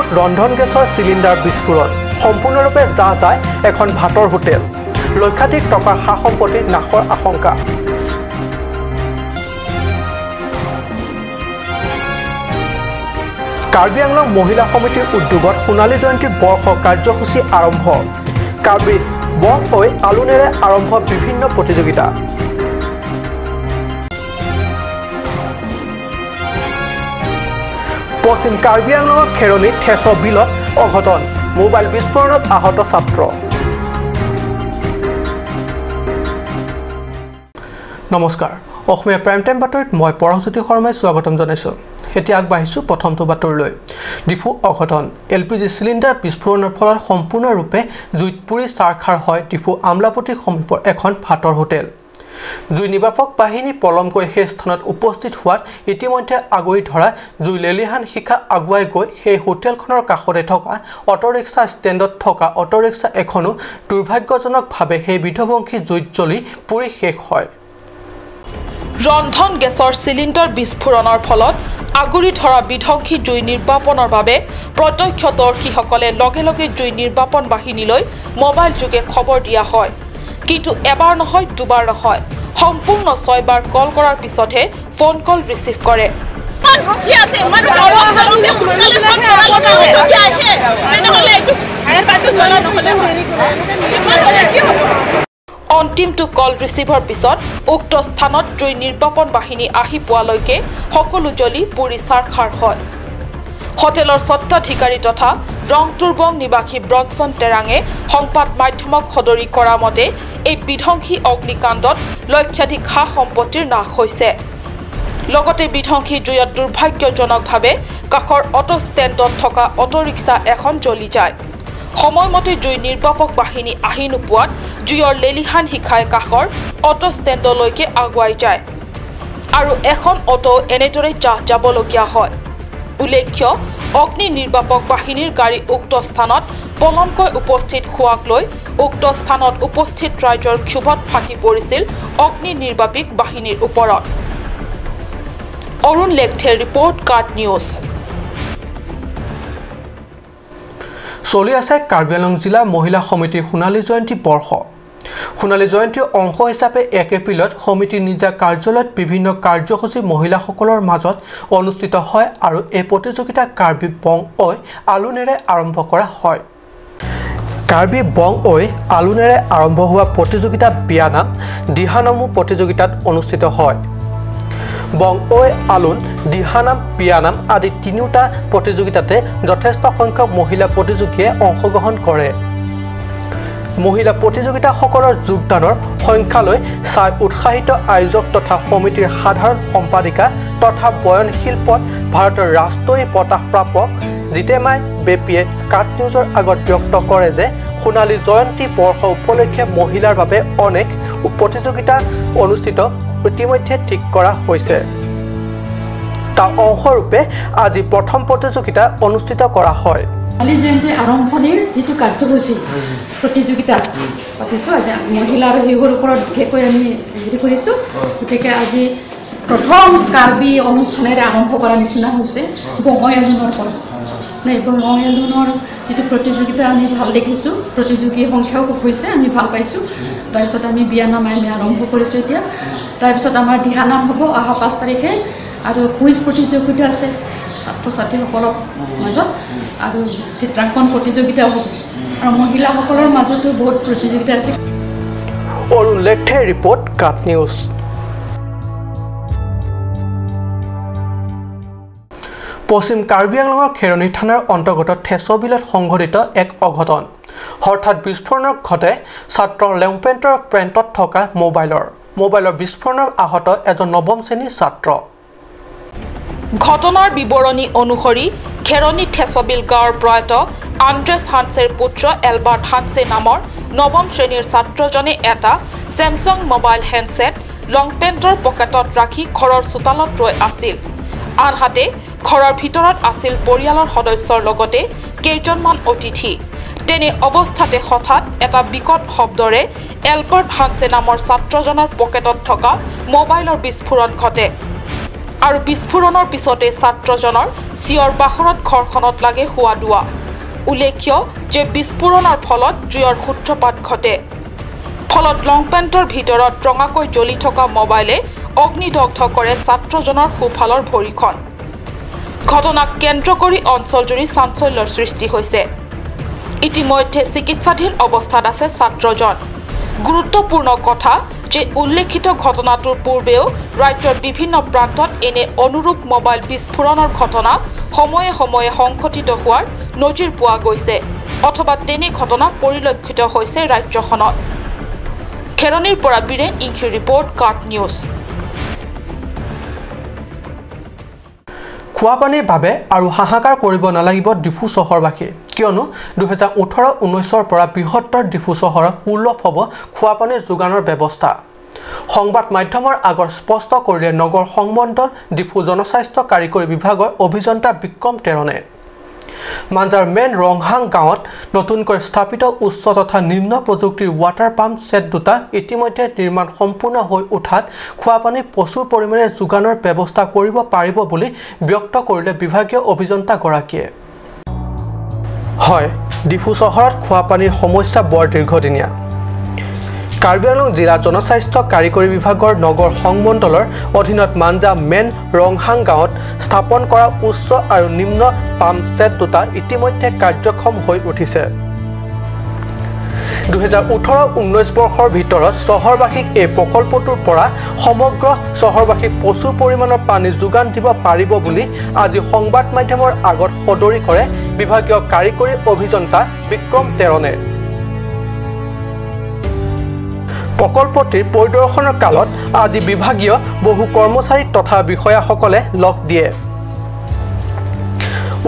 ডিফুত ৰন্ধন গেছৰ চিলিণ্ডাৰ বিস্ফোৰণ, সম্পূৰ্ণৰূপে জাহ যায় এখন ভাতৰ হোটেল। লক্ষাধিক টকাৰ সা সম্পত্তি নাশৰ আশংকা। কাৰ্বি আংলং মহিলা সমিতিৰ উদ্যোগত সোণালী জয়ন্তী বৰ্ষ কাৰ্যসূচী আৰম্ভ। কাৰ্বি বং ঐ আলুনেৰে আৰম্ভ বিভিন্ন প্ৰতিযোগিতা। পশ্চিম কাৰ্বি আংলঙৰ খেৰণি থেচ বিলত অঘটন, মোবাইল বিস্ফোৰণত আহত ছাত্ৰ। নমস্কাৰ, অসমীয়া প্ৰাইম টাইম বাতৰিত মই পৰশজ্যোতি শৰ্মাই স্বাগতম জনাইছোঁ। এতিয়া আগবাঢ়িছোঁ প্ৰথমটো বাতৰিলৈ। ডিফু অঘটন, এল পি জি চিলিণ্ডাৰ বিস্ফোৰণৰ ফলত সম্পূৰ্ণৰূপে জুইত পুৰি ছাৰখাৰ হয় ডিফু আমলাপট্টিৰ সমীপৰ এখন ভাতৰ হোটেল। জুই নিৰ্বাপক বাহিনী পলমকৈ সেই স্থানত উপস্থিত হোৱাত ইতিমধ্যে আগুৰি ধৰা জুই লেলিহান শিখা আগুৱাই গৈ সেই হোটেলখনৰ কাষতে থকা অট'ৰিক্সা ষ্টেণ্ডত থকা অট'ৰিক্সা এখনো দুৰ্ভাগ্যজনকভাৱে সেই বিধ্বংসী জুইত জ্বলি পুৰি শেষ হয়। ৰন্ধন গেছৰ চিলিণ্ডাৰ বিস্ফোৰণৰ ফলত আগুৰি ধৰা বিধ্বংসী জুই নিৰ্বাপনৰ বাবে প্ৰত্যক্ষদৰ্শীসকলে লগে লগে জুই নিৰ্বাপন বাহিনীলৈ মোবাইল যোগে খবৰ দিয়া হয়। কিন্তু এবাৰ নহয়, দুবাৰ নহয়, সম্পূৰ্ণ 6বাৰ কল কৰাৰ পিছতহে ফোন কল ৰিচিভ কৰে। অন্তিমটো কল ৰিচিভৰ পিছত উক্ত স্থানত জুই নিৰ্বাপন বাহিনী আহি পোৱালৈকে সকলো জ্বলি পুৰি ছাৰখাৰ হয়। হোটেলৰ স্বত্বাধিকাৰী তথা ৰংটুৰবং নিবাসী ব্ৰঞ্চন টেৰাঙে সংবাদ মাধ্যমক সদৰি কৰা মতে এই বিধ্বংসী অগ্নিকাণ্ডত লক্ষাধিক সা সম্পত্তিৰ নাশ হৈছে। লগতে বিধ্বংসী জুইত দুৰ্ভাগ্যজনকভাৱে কাষৰ অট' ষ্টেণ্ডত থকা অট'ৰিক্সা এখন জ্বলি যায়। সময়মতে জুই নিৰ্বাপক বাহিনী আহি নোপোৱাত জুইৰ লেলিহান শিখাই কাষৰ অট' ষ্টেণ্ডলৈকে আগুৱাই যায় আৰু এখন অট' এনেদৰে জাহ যাবলগীয়া হয়। উল্লেখ্য, অগ্নি নিৰ্বাপক বাহিনীৰ গাড়ী উক্ত স্থানত পলমকৈ উপস্থিত হোৱাক লৈ উক্ত স্থানত উপস্থিত ৰাইজৰ ক্ষোভত ফাটি পৰিছিল অগ্নি নিৰ্বাপক বাহিনীৰ ওপৰত। অৰুণ লেখথেৰ ৰিপৰ্ট, কাৰ্ট নিউজ। চলি আছে কাৰ্বি আংলং জিলা মহিলা সমিতিৰ সোণালী জয়ন্তী বৰ্ষ। সোণালী জয়ন্তীৰ অংশ হিচাপে 1 এপ্ৰিলত সমিতিৰ নিজা কাৰ্যালয়ত বিভিন্ন কাৰ্যসূচী মহিলাসকলৰ মাজত অনুষ্ঠিত হয় আৰু এই প্ৰতিযোগিতা কাৰ্বি বং ঐ আলুনেৰে আৰম্ভ কৰা হয়। কাৰ্বি বং ঐ আলুনেৰে আৰম্ভ হোৱা প্ৰতিযোগিতা বিয়ানাম দিহানামো প্ৰতিযোগিতাত অনুষ্ঠিত হয়। বং ঐ আলুন, দিহানাম, বিয়ানাম আদি তিনিওটা প্ৰতিযোগিতাতে যথেষ্ট সংখ্যক মহিলা প্ৰতিযোগীয়ে অংশগ্ৰহণ কৰে। মহিলা প্ৰতিযোগিতাসকলৰ যোগদানৰ সংখ্যালৈ চাই উৎসাহিত আয়োজক তথা সমিতিৰ সাধাৰণ সম্পাদিকা তথা বয়ন শিল্পত ভাৰতৰ ৰাষ্ট্ৰীয় বঁটা প্ৰাপক জিতেমাই বেপিয়ে কাট নিউজৰ আগত ব্যক্ত কৰে যে সোণালী জয়ন্তী বৰ্ষ উপলক্ষে মহিলাৰ বাবে অনেক প্ৰতিযোগিতা অনুষ্ঠিত ইতিমধ্যে ঠিক কৰা হৈছে। তাৰ অংশৰূপে আজি প্ৰথম প্ৰতিযোগিতা অনুষ্ঠিত কৰা হয়। সোণালী জয়ন্তীৰ আৰম্ভণিৰ যিটো কাৰ্যসূচী প্ৰতিযোগিতা পাতিছোঁ আজি মহিলা আৰু শিশুৰ ওপৰত বিশেষকৈ আমি হেৰি কৰিছোঁ। গতিকে আজি প্ৰথম কাৰ্বি অনুষ্ঠানেৰে আৰম্ভ কৰা নিচিনা হৈছে বঙাই আলুনৰ পৰা। নাই, বঙাই আলুনৰ যিটো প্ৰতিযোগিতা আমি ভাল দেখিছোঁ, প্ৰতিযোগীৰ সংখ্যাও খুব হৈছে, আমি ভাল পাইছোঁ। তাৰপিছত আমি বিয়ানাম আমি আৰম্ভ কৰিছোঁ এতিয়া। তাৰপিছত আমাৰ দিহানাম হ'ব অহা 5 তাৰিখে আৰু কুইজ প্ৰতিযোগিতা আছে ছাত্ৰ ছাত্ৰীসকলৰ মাজত আৰু চিত্ৰাংকন প্ৰতিযোগিতাও হ'ব আৰু মহিলাসকলৰ মাজতো বহুত প্ৰতিযোগিতা আছে। অৰুণ লেখথে ৰিপৰ্ট, কাট নিউজ। পশ্চিম কাৰ্বি আংলঙৰ খেৰণি থানাৰ অন্তৰ্গত থেচবিলত সংঘটিত এক অঘটন। হঠাৎ বিস্ফোৰণ ঘটে ছাত্ৰ লেংপেণ্টৰ পেণ্টত থকা মোবাইলৰ বিস্ফোৰণত আহত এজন নৱম শ্ৰেণীৰ ছাত্ৰ। ঘটনাৰ বিৱৰণী অনুসৰি খেৰণি থেচবিল গাঁৱৰ প্ৰয়াত আন্দ্ৰেছ হানছেৰ পুত্ৰ এলবাৰ্ট হানছে নামৰ নৱম শ্ৰেণীৰ ছাত্ৰজনে এটা চেমচাং মোবাইল হেণ্ডছেট লং পেণ্টৰ পকেটত ৰাখি ঘৰৰ চোতালত ৰৈ আছিল। আনহাতে ঘৰৰ ভিতৰত আছিল পৰিয়ালৰ সদস্যৰ লগতে কেইজনমান অতিথি। তেনে অৱস্থাতে হঠাৎ এটা বিকট শব্দৰে এলবাৰ্ট হানছে নামৰ ছাত্ৰজনৰ পকেটত থকা মোবাইলৰ বিস্ফোৰণ ঘটে আৰু বিস্ফোৰণৰ পিছতে ছাত্ৰজনৰ চিঞৰ বাখৰত ঘৰখনত লাগে হোৱা দুৱা। উল্লেখ্য যে বিস্ফোৰণৰ ফলত জুইৰ সূত্ৰপাত ঘটে। ফলত লং পেণ্টৰ ভিতৰত ৰঙাকৈ জ্বলি থকা মোবাইলে অগ্নিদগ্ধ কৰে ছাত্ৰজনৰ সোঁফালৰ ভৰিখন। ঘটনাক কেন্দ্ৰ কৰি অঞ্চলজুৰি চাঞ্চল্যৰ সৃষ্টি হৈছে। ইতিমধ্যে চিকিৎসাধীন অৱস্থাত আছে ছাত্ৰজন। গুৰুত্বপূৰ্ণ কথা যে উল্লেখিত ঘটনাটোৰ পূৰ্বেও ৰাজ্যৰ বিভিন্ন প্ৰান্তত এনে অনুৰূপ মোবাইল বিস্ফোৰণৰ ঘটনা সময়ে সময়ে সংঘটিত হোৱাৰ নজিৰ পোৱা গৈছে অথবা তেনে ঘটনা পৰিলক্ষিত হৈছে ৰাজ্যখনত। খেৰণিৰ পৰা বীৰেন ইংখিৰ ৰিপৰ্ট, কাট নিউজ। খোৱাপানীৰ বাবে আৰু হাহাকাৰ কৰিব নালাগিব ডিফু চহৰবাসী, কিয়নো 2018-19ৰ পৰা বৃহত্তৰ ডিফু চহৰত সুলভ হ'ব খোৱাপানীৰ যোগানৰ ব্যৱস্থা। সংবাদ মাধ্যমৰ আগত স্পষ্ট কৰিলে নগৰ সংমণ্ডল ডিফু জনস্বাস্থ্য কাৰিকৰী বিভাগৰ অভিযন্তা বিক্ৰম টেৰণে। মাঞ্জাৰ মেইন ৰংহাং গাঁৱত নতুনকৈ স্থাপিত উচ্চ তথা নিম্ন প্ৰযুক্তিৰ ৱাটাৰ পাম্প ছেট দুটা ইতিমধ্যে নিৰ্মাণ সম্পূৰ্ণ হৈ উঠাত খোৱাপানী প্ৰচুৰ পৰিমাণে যোগানৰ ব্যৱস্থা কৰিব পাৰিব বুলি ব্যক্ত কৰিলে বিভাগীয় অভিযন্তাগৰাকীয়ে। হয়, ডিফু চহৰত খোৱাপানীৰ সমস্যা বৰ দীৰ্ঘদিনীয়া। কাৰ্বি আংলং জিলা জনস্বাস্থ্য কাৰিকৰী বিভাগৰ নগৰ সংমণ্ডলৰ অধীনত মাঞ্জা মেইন ৰংহাং গাঁৱত স্থাপন কৰা উচ্চ আৰু নিম্ন পাম্প ছেট দুটা ইতিমধ্যে কাৰ্যক্ষম হৈ উঠিছে। 2018-19 বৰ্ষৰ ভিতৰত চহৰবাসীক এই প্ৰকল্পটোৰ পৰা সমগ্ৰ চহৰবাসীক প্ৰচুৰ পৰিমাণৰ পানী যোগান দিব পাৰিব বুলি আজি সংবাদ মাধ্যমৰ আগত সদৰি কৰে বিভাগীয় কাৰিকৰী অভিযন্তা বিক্ৰম টেৰণে। প্ৰকল্পটিৰ পৰিদৰ্শনৰ কালত আজি বিভাগীয় বহু কৰ্মচাৰী তথা বিষয়াসকলে লগ দিয়ে।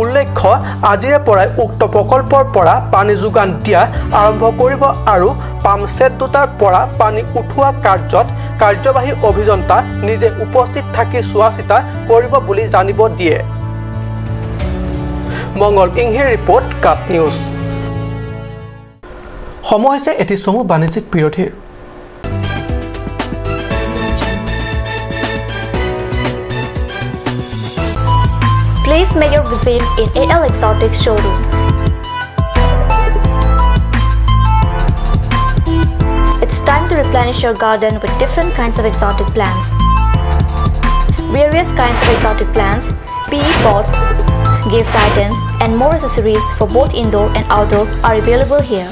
উল্লেখ্য, আজিৰে পৰাই উক্ত প্ৰকল্পৰ পৰা পানী যোগান দিয়া আৰম্ভ কৰিব আৰু পাম্প ছেট দুটাৰ পৰা পানী উঠোৱা কাৰ্যত কাৰ্যবাহী অভিযন্তা নিজে উপস্থিত থাকি চোৱা চিতা কৰিব বুলি জানিব দিয়ে। মংগল ইংহিৰ ৰিপৰ্ট, কাট নিউজ। সময় হৈছে এটি চমু বাণিজ্যিক বিৰতিৰ। Please make your visit in AL Exotic Showroom. It's time to replenish your garden with different kinds of exotic plants. Various kinds of exotic plants, PE pots, gift items and more accessories for both indoor and outdoor are available here.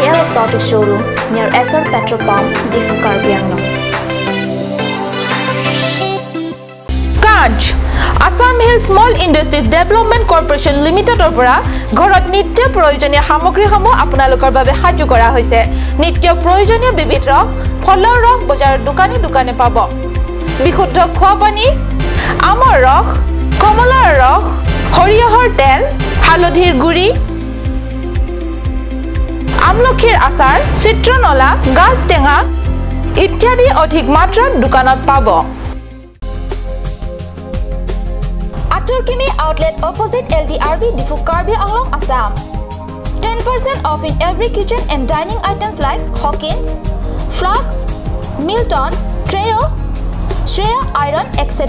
AL Exotic Showroom near SR Petrol Pump, Diphu, Karbi Anglong. Kanch Assam Hill Small Industries Development Corporation Limitedৰ পৰা ঘৰত নিত্য প্ৰয়োজনীয় সামগ্ৰীসমূহ আপোনালোকৰ বাবে সাজু কৰা হৈছে। নিত্য প্ৰয়োজনীয় বিবিধ ৰস, ফলৰ ৰস বজাৰৰ দোকানে দোকানে পাব। বিশুদ্ধ খোৱা পানী, আমৰ ৰস, কমলাৰ ৰস, সৰিয়হৰ তেল, হালধিৰ গুড়ি, আমলখিৰ আচাৰ, চিত্ৰনলা, গাজ টেঙা ইত্যাদি অধিক মাত্ৰাত দোকানত পাব। Aturkimi outlet opposite LDRB Diphu, Karbi Anglong, Assam. 10% off in every kitchen and dining items like Hawkins, Flux, Milton, Treo, Shreya Iron, etc.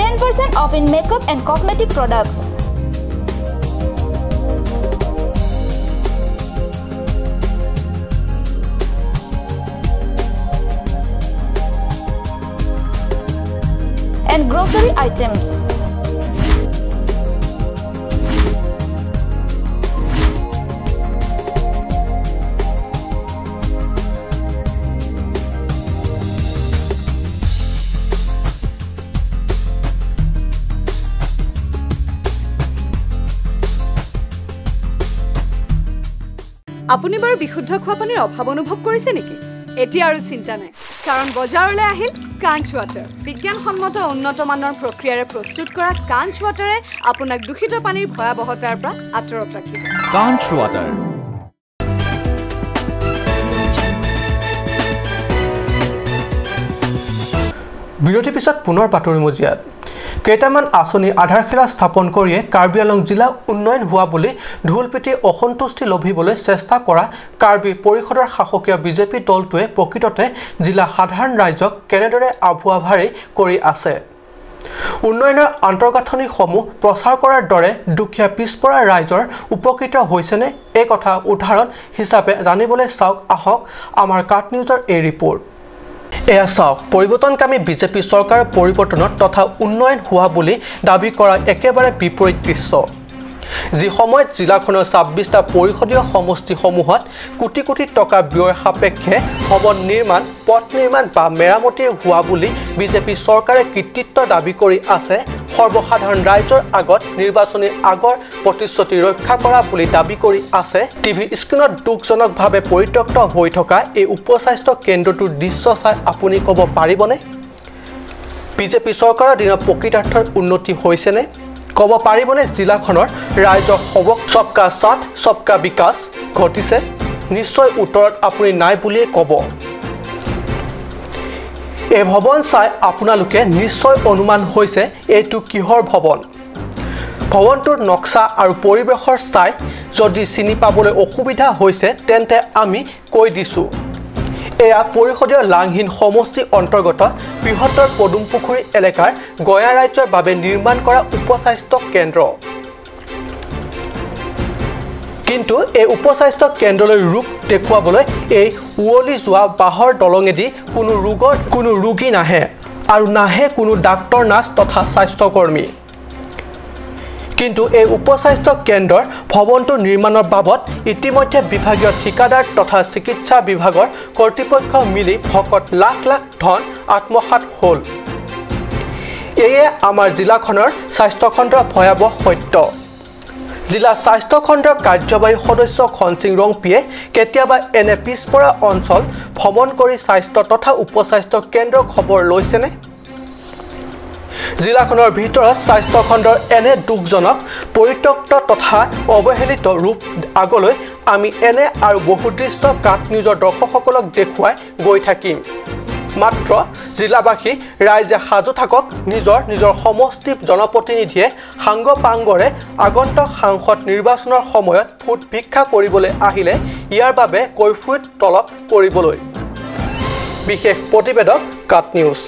10% off in makeup and cosmetic products. And grocery items. আপুনি বাৰু বিশুদ্ধ খোৱাপানীৰ অভাৱ অনুভৱ কৰিছে নেকি? এতিয়া আৰু চিন্তা নাই, কাৰণ বজাৰলৈ আহিল কাঞ্চ ৱাটাৰ। বিজ্ঞানসন্মত উন্নত মানৰ প্ৰক্ৰিয়াৰে প্ৰস্তুত কৰা কাঞ্চ ৱাটাৰে আপোনাক দূষিত পানীৰ ভয়াৱহতাৰ পৰা আঁতৰত ৰাখিব। কাঞ্চ ৱাটাৰ। বিৰতিৰ পিছত পুনৰ বাতৰি মজিয়াত কেইটামান আঁচনি আধাৰশিলা স্থাপন কৰিয়ে কাৰ্বি আংলং জিলা উন্নয়ন হোৱা বুলি ঢোল পিটি অসন্তুষ্টি লভিবলৈ চেষ্টা কৰা কাৰ্বি পৰিষদৰ শাসকীয় বিজেপি দলটোৱে প্ৰকৃততে জিলা সাধাৰণ ৰাইজক কেনেদৰে আভুৱা ভাৰি কৰি আছে। উন্নয়নৰ আন্তঃগাঁথনিসমূহ প্ৰচাৰ কৰাৰ দৰে দুখীয়া পিছপৰা ৰাইজৰ উপকৃত হৈছেনে এই কথা উদাহৰণ হিচাপে জানিবলৈ চাওক আহক আমাৰ কাট নিউজৰ এই ৰিপৰ্ট। এয়া চাওক, পৰিৱৰ্তনকামী বিজেপি চৰকাৰৰ পৰিৱৰ্তনত তথা উন্নয়ন হোৱা বুলি দাবী কৰা একেবাৰে বিপৰীত দৃশ্য। যি সময়ত জিলাখনৰ 26টা পৰিষদীয় সমষ্টিসমূহত কোটি কোটি টকা ব্যয় সাপেক্ষে ভৱন নিৰ্মাণ, পথ নিৰ্মাণ বা মেৰামতি হোৱা বুলি বিজেপি চৰকাৰে কৃতিত্ব দাবী কৰি আছে, সৰ্বসাধাৰণ ৰাইজৰ আগত নিৰ্বাচনীৰ আগৰ প্ৰতিশ্ৰুতি ৰক্ষা কৰা বুলি দাবী কৰি আছে, টিভি স্ক্ৰীণত দুখজনকভাৱে পৰিত্যক্ত হৈ থকা এই উপস্বাস্থ্য কেন্দ্ৰটোৰ দৃশ্য চাই আপুনি ক'ব পাৰিবনে বিজেপি চৰকাৰৰ দিনত প্ৰকৃতাৰ্থৰ উন্নতি হৈছেনে? ক'ব পাৰিবনে জিলাখনৰ ৰাইজৰ সবকা সাথ সবকা বিকাশ ঘটিছে? নিশ্চয় উত্তৰত আপুনি নাই বুলিয়ে ক'ব। এই ভৱন চাই আপোনালোকে নিশ্চয় অনুমান হৈছে এইটো কিহৰ ভৱন। ভৱনটোৰ নক্সা আৰু পৰিৱেশৰ চাই যদি চিনি পাবলৈ অসুবিধা হৈছে তেন্তে আমি কৈ দিছোঁ, এয়া পৰিষদীয় লাংহীন সমষ্টি অন্তৰ্গত বৃহত্তৰ পদুমপুখুৰী এলেকাৰ গয়া ৰাজ্যৰ বাবে নিৰ্মাণ কৰা উপস্বাস্থ্য কেন্দ্ৰ। কিন্তু এই উপস্বাস্থ্য কেন্দ্ৰলৈ ৰূপ দেখুৱাবলৈ এই উৱলি যোৱা বাঁহৰ দলঙেদি কোনো ৰোগী নাহে আৰু নাহে কোনো ডাক্তৰ, নাৰ্ছ তথা স্বাস্থ্যকৰ্মী। কিন্তু এই উপস্বাস্থ্য কেন্দ্ৰৰ ভৱনটো নিৰ্মাণৰ বাবদ ইতিমধ্যে বিভাগীয় ঠিকাদাৰ তথা চিকিৎসা বিভাগৰ কৰ্তৃপক্ষ মিলি ভকত লাখ লাখ ধন আত্মসাত হ'ল। এয়ে আমাৰ জিলাখনৰ স্বাস্থ্যখণ্ডৰ ভয়াৱহ সত্য। জিলা স্বাস্থ্যখণ্ডৰ কাৰ্যবাহী সদস্য খনসিং ৰংপিয়ে কেতিয়াবা এনে পিছপৰা অঞ্চল ভ্ৰমণ কৰি স্বাস্থ্য তথা উপস্বাস্থ্য কেন্দ্ৰৰ খবৰ লৈছেনে? জিলাখনৰ ভিতৰত স্বাস্থ্যখণ্ডৰ এনে দুখজনক পৰিত্যক্ত তথা অৱহেলিত ৰূপ আগলৈ আমি এনে আৰু বহু দৃশ্য কাট নিউজৰ দৰ্শকসকলক দেখুৱাই গৈ থাকিম। মাত্ৰ জিলাবাসী ৰাইজে সাজু থাকক, নিজৰ নিজৰ সমষ্টিৰ জনপ্ৰতিনিধিয়ে সাংগপাংগৰে আগন্তুক সাংসদ নিৰ্বাচনৰ সময়ত ভোট ভিক্ষা কৰিবলৈ আহিলে ইয়াৰ বাবে কৈফিয়ত তলব কৰিবলৈ। বিশেষ প্ৰতিবেদক কাট নিউজ।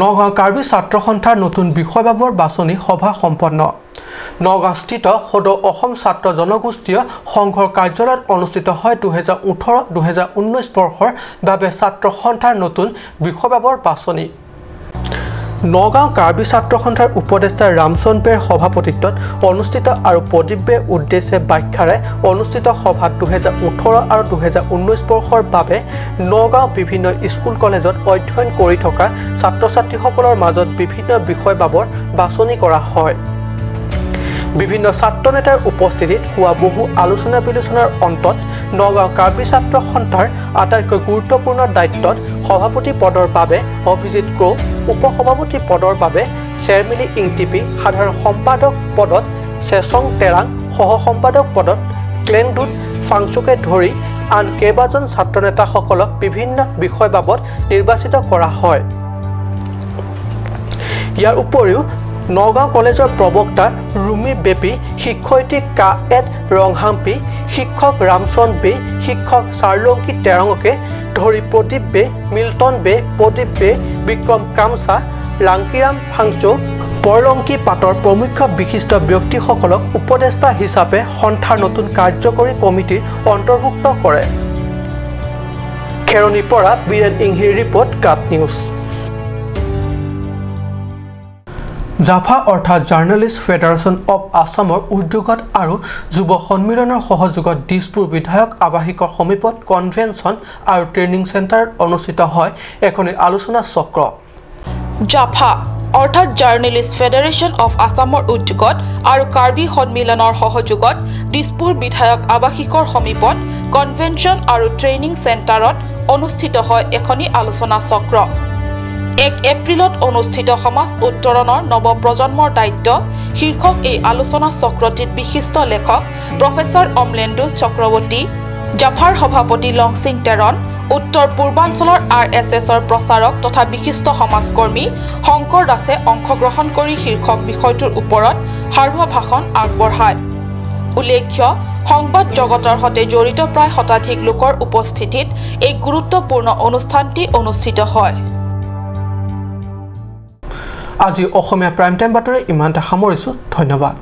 নগাঁও কাৰ্বি ছাত্ৰ সন্থাৰ নতুন বিষয়বাবৰ বাছনি সভা সম্পন্ন। নগাঁওস্থিত সদৌ অসম ছাত্ৰ জনগোষ্ঠীয় সংঘৰ কাৰ্যালয়ত অনুষ্ঠিত হয় 2018-2019 বৰ্ষৰ বাবে ছাত্ৰ সন্থাৰ নতুন বিষয়বাবৰ বাছনি। নগাঁও কাৰ্বি ছাত্ৰ সন্থাৰ উপদেষ্টা ৰামচন্দ্ৰ বেৰ সভাপতিত্বত অনুষ্ঠিত আৰু প্ৰদীপ বেৰ উদ্দেশ্যে ব্যাখ্যাৰে অনুষ্ঠিত সভাত 2018 আৰু 2019 বৰ্ষৰ বাবে নগাঁও বিভিন্ন স্কুল কলেজত অধ্যয়ন কৰি থকা ছাত্ৰ ছাত্ৰীসকলৰ মাজত বিভিন্ন বিষয়বাবৰ বাছনি কৰা হয়। বিভিন্ন ছাত্ৰ নেতাৰ উপস্থিতিত হোৱা বহু আলোচনা বিলোচনাৰ অন্তত নগাঁও কাৰ্বি ছাত্ৰ সন্থাৰ আটাইতকৈ গুৰুত্বপূৰ্ণ দায়িত্বত সভাপতি পদৰ বাবে অভিজিত ক্ৰ, উপসভাপতি পদৰ বাবে শ্বেৰমিলি ইংটিপি, সাধাৰণ সম্পাদক পদত চেচং তেৰাং, সহ সম্পাদক পদত ক্লেনডুট ফাংচুকে ধৰি আন কেইবাজন ছাত্ৰ নেতাসকলক বিভিন্ন বিষয়বাবত নিৰ্বাচিত কৰা হয়। ইয়াৰ উপৰিও নগাঁও কলেজৰ প্ৰবক্তা ৰুমি বেপী, শিক্ষয়িত্ৰী কা এড ৰংহাম্পি, শিক্ষক ৰামচন্দ্ৰ বে, শিক্ষক চাৰ্লংকী তেৰঙকে ধৰি প্ৰদীপ বে, মিল্টন বে, প্ৰদীপ বে, বিক্ৰম কামচা, লাংকিৰাম ফাংচু, বৰলংকী পাটৰ প্ৰমুখ বিশিষ্ট ব্যক্তিসকলক উপদেষ্টা হিচাপে সন্থাৰ নতুন কাৰ্যকৰী কমিটিৰ অন্তৰ্ভুক্ত কৰে। খেৰণিৰ পৰা বীৰেন ইংহিৰ ৰিপৰ্ট, কাট নিউজ। জাফা অৰ্থাৎ জাৰ্নেলিষ্ট ফেডাৰেশ্যন অৱ আছামৰ উদ্যোগত আৰু যুৱ সন্মিলনৰ সহযোগত দিছপুৰ বিধায়ক আৱাসিকৰ সমীপত কনভেনশ্যন আৰু ট্ৰেইনিং চেণ্টাৰত অনুষ্ঠিত হয় এখনি আলোচনা চক্ৰ। জাফা অৰ্থাৎ জাৰ্নেলিষ্ট ফেডাৰেশ্যন অৱ আছামৰ উদ্যোগত আৰু কাৰ্বি সন্মিলনৰ সহযোগত দিছপুৰ বিধায়ক আৱাসিকৰ সমীপত কনভেনশ্যন আৰু ট্ৰেইনিং চেণ্টাৰত অনুষ্ঠিত হয় এখনি আলোচনা চক্ৰ। 1 এপ্ৰিলত অনুষ্ঠিত সমাজ উত্তৰণৰ নৱপ্ৰজন্মৰ দায়িত্ব শীৰ্ষক এই আলোচনা চক্ৰটিত বিশিষ্ট লেখক প্ৰফেচাৰ অমলেন্দু চক্ৰৱৰ্তী, জাফাৰ সভাপতি লংচিং টেৰণ, উত্তৰ পূৰ্বাঞ্চলৰ আৰএছএছৰ প্ৰচাৰক তথা বিশিষ্ট সমাজকৰ্মী শংকৰ দাসে অংশগ্ৰহণ কৰি শীৰ্ষক বিষয়টোৰ ওপৰত সাৰুৱা ভাষণ আগবঢ়ায়। উল্লেখ্য, সংবাদ জগতৰ সৈতে জড়িত প্ৰায় শতাধিক লোকৰ উপস্থিতিত এই গুৰুত্বপূৰ্ণ অনুষ্ঠানটি অনুষ্ঠিত হয়। আজি অসমীয়া প্ৰাইম টাইম বাতৰি ইমানতে সামৰিছোঁ। ধন্যবাদ।